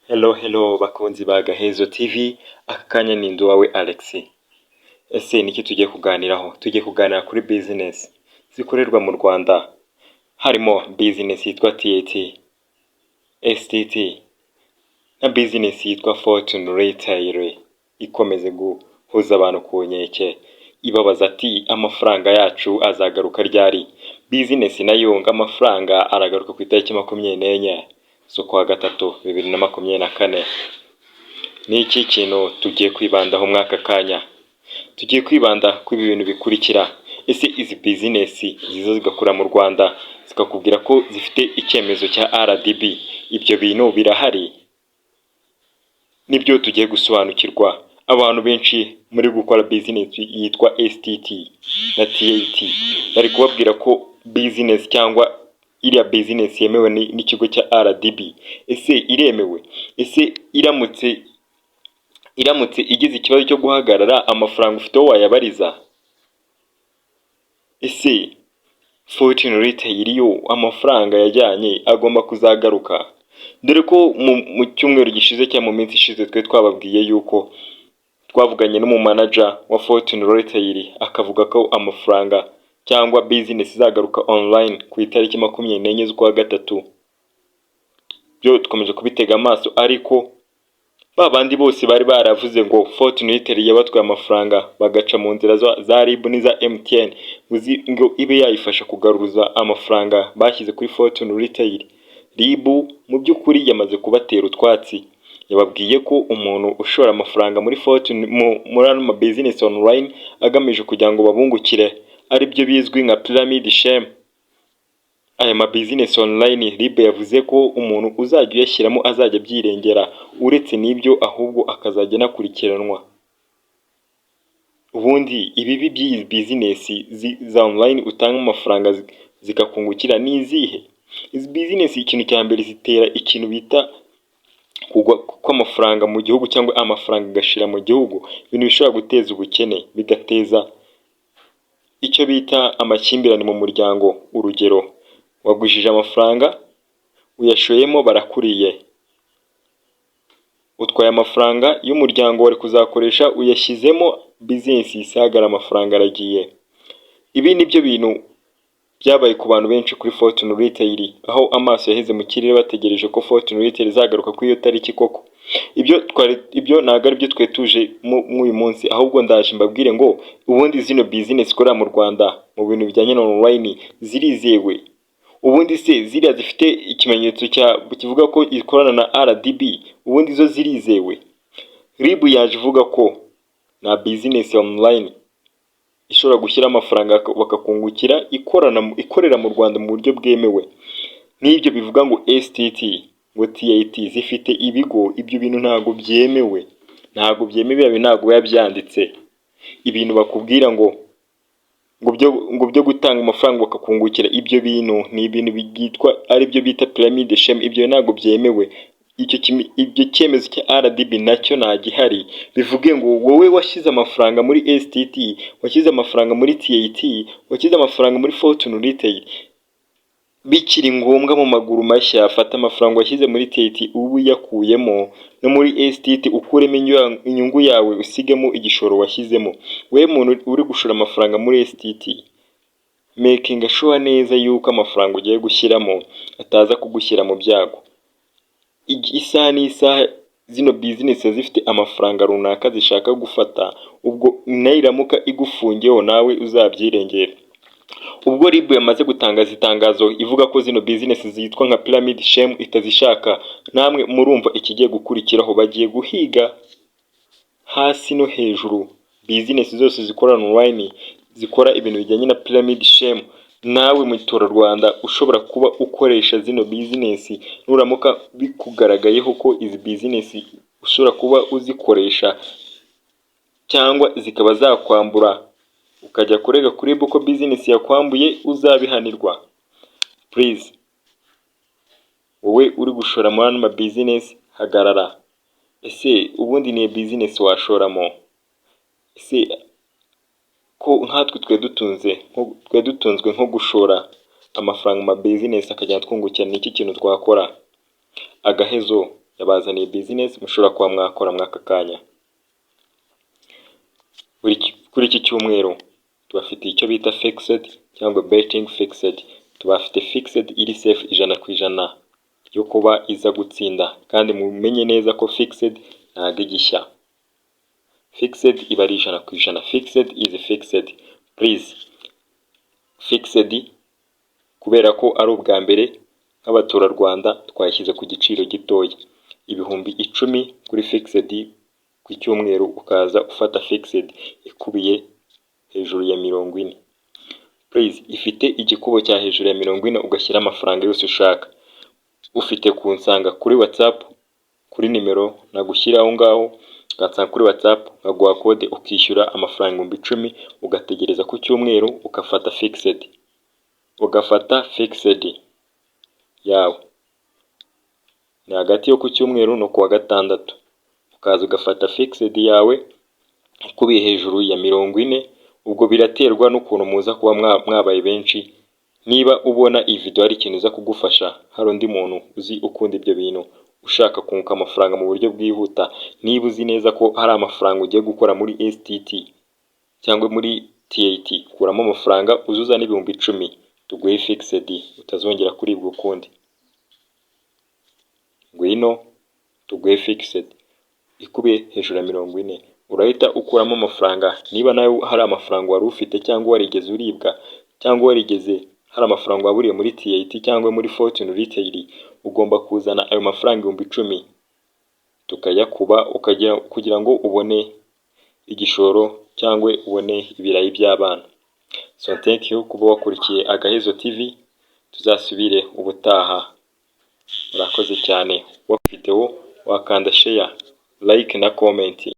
Hello hello, bakunzi ba Gahezo TV, aka kanya ni Nduwawe Alex. Ese niki tugiye kuganiraho? Tugiye kuganira kuri business zikorerwa mu Rwanda, harimo business yitwa TAT, STT na business yitwa Fortune Retail ikomeze guhoza abantu ku nkeke, ibabaza ati: "Amafaranga yacu azagaruka ryari?" Business nayo ngo amafaranga aragaruka ku itariki 24 z'ukwa gatatu 2024. Ni iki kintu tugiye kwibandaho muri aka kanya? Tugiye kwibanda kuri ibi bintu bikurikira: ese izi business ziza zigakora mu Rwanda zikakubwira ko zifite icyemezo cya RDB, ibyo bintu birahari? Nibyo tugiye gusobanukirwa. Abantu benshi muri gukora business yitwa STT na TAT, bari kubabwira ko business cyangwa iriya business yemewe n'ikigo cya RDB. Ese iremewe? Ese iramutse igize ikibazo cyo guhagarara, amafaranga ufite aho wayabariza? Ese Fortune Retail yo amafaranga yajyanye agomba kuzagaruka? Dore ko mu cyumweru gishize cyangwa mu minsi ishize twe twababwiye yuko twavuganye n'umumanager wa Fortune Retail, akavuga ko amafaranga cyangwa business izagaruka online ku itariki 24 z'ukwa gatatu. Byo dukomeje kubitega amaso, ariko ba bandi bose bari baravuze ngo Fortune Retail yabatwaye amafaranga, bagaca mu nzira za RIB n'iza MTN ngo ibe yayifasha kugaruza amafaranga bashyize kuri Fortune Retail, RIB mu by'ukuri yamaze kubatera utwatsi. Yababwiye ko umuntu ushora amafaranga muri Fortune, muri ano ma business online, agamije kugira ngo babungukire, aribyo bizwi nka pyramid scheme, aya ma business online, RIB yavuze ko umuntu uzajya uyashyiramo azajya abyirengera, uretse n'ibyo ahubwo akazajya anakurikiranwa. Ubundi ibibi by'iyi business za online utanga amafaranga zikakungukira ni izihe? Izi business, ikintu cya mbere, zitera ikintu bita kugwa kw'amafaranga mu gihugu cyangwa amafaranga agashira mu gihugu, ibintu bishobora guteza ubukene, bigateza icyo bita amakimbirane mu muryango. Urugero, wagujije amafaranga, uyashoyemo, barakuriye, utwaye amafaranga y'umuryango wari kuzakoresha, uyashyizemo, business isagara, amafaranga aragiye. Ibi nibyo bintu byabaye ku bantu benshi kuri Fortune Retail, aho amaso yaheze mu kirere bategereje ko Fortune Retail izagaruka kuri iyo tariki koko. Ibyo twari, ibyo ntabwo ari byo twe tuje mw'uyu munsi, ahubwo ndaje mbabwire ngo ubundi zino business ikorera mu Rwanda mu bintu bijyanye na online zirizewe? Ubundi se ziriya zifite ikimenyetso cya kivuga ko ikorana na RDB, ubundi zo zirizewe? RIB yaje ivuga ko nta business online ishobora gushyira amafaranga bakakungukira ikorana, ikorera mu Rwanda mu buryo bwemewe. Nk'ibyo bivuga ngo STT, ngo TAT zifite ibigo, ibyo bintu ntabwo byemewe, ntabwo byemewe, biriya bintu ntabwo biba byanditse. Ibintu bakubwira ngo byo gutanga amafaranga bakakungukira, ibyo bintu ni ibintu byitwa, aribyo bita pyramid scheme, ibyo ntabwo byemewe. Icyo cyemezo cya RDB nacyo nta gihari. Bivuge ngo wowe washyize amafaranga muri STT, washyize amafaranga muri TAT, washyize amafaranga muri Fortune Retail, bikiri ngombwa, mu maguru mashya fata amafaranga washyize muri TAT ube uyakuyemo, no muri STT ukuremo inyungu yawe, usigemo igishoro washyizemo. Wowe muntu uri gushora amafaranga muri STT, making sure neza yuko amafaranga ugiye gushyiramo ataza kugushyira mu byago. Isaha n'isaha zino business zifite amafaranga runaka zishaka gufata, ubwo nayiramuka igufungiyeho nawe uzabyirengera. Ubwo RIB yamaze gutangaza itangazo ivuga ko zino business zitwa nka pyramid scheme itazishaka, namwe murumva ikigiye gukurikiraho. Bagiye guhiga hasi no hejuru business zose zikora online, zikora ibintu bijyanye na pyramid scheme. Nawe muturarwanda ushobora kuba ukoresha zino business, nuramuka bikugaragayeho ko izi business ushobora kuba uzikoresha cyangwa zikaba zakwambura, ukajya kurega kuri RIB ko business yakwambuye, uzabihanirwa. Please, wowe uri gushora muri ano ma business, hagarara. Ese ubundi ni business washoramo? Ese ko nkatwe twe dutunzwe nko gushora amafaranga mu ma business akajya twungukira, ni iki kintu twakora? Agahezo. Yabazaniye business mushobora kuba mwakora muri aka kanya. Kuri iki cyumweru tubafitiye icyo bita fixed cyangwa betting fixed. Tubafite fixed iri safe 100% yo kuba iza gutsinda, kandi mumenye neza ko fixed ntabwo igishya. Fixed iba ari 100%. Fixed is fixed. Please, fixed kubera ko ari ubwa mbere nk'abaturarwanda twashyize ku giciro gitoya, 10,000 kuri fixed ku cyumweru, ukaza ufata fixed ikubiye hejuru ya 40. Please, ifite igikubo cya hejuru ya 40, ugashyira amafaranga yose ushaka. Ufite kunsanga kuri WhatsApp kuri nimero nagushyira aho ngaho, ukansanga kuri WhatsApp nkaguha code, ukishyura amafaranga 10,000, ugategereza ku cyumweru ugafata fixed, ugafata fixed yawe. Ni hagati yo ku cyumweru no kuwa gatandatu, ukaza ugafata fixed yawe ikubiye hejuru ya 40. Ubwo biraterwa n'ukuntu muza kuba mwabaye benshi. Niba ubona iyi video hari ikintu iza kugufasha, hari undi muntu uzi ukunda ibyo bintu, ushaka kunguka amafaranga mu buryo bwihuta, niba uzi neza ko hari amafaranga ugiye gukora muri STT cyangwa muri TAT, kuramo amafaranga uzuza n'10,000 tuguhe fixed utazongera kuribwa ukundi. Ngwino tuguhe fixed ikubiye hejuru ya 40, urahita ukuramo amafaranga. Niba nawe hari amafaranga wari ufite, cyangwa warigeze uribwa, cyangwa warigeze hari amafaranga waburiye muri TAT cyangwa muri Fortune Retail, ugomba kuzana ayo mafaranga 10,000 tukayakuba ukagira kugira ngo ubone igishoro cyangwa ubone ibirayi by'abana. So thank you kuba wakurikiye Agahezo TV, tuzasubire ubutaha. Murakoze cyane. Wa video wakanda share, like na comment.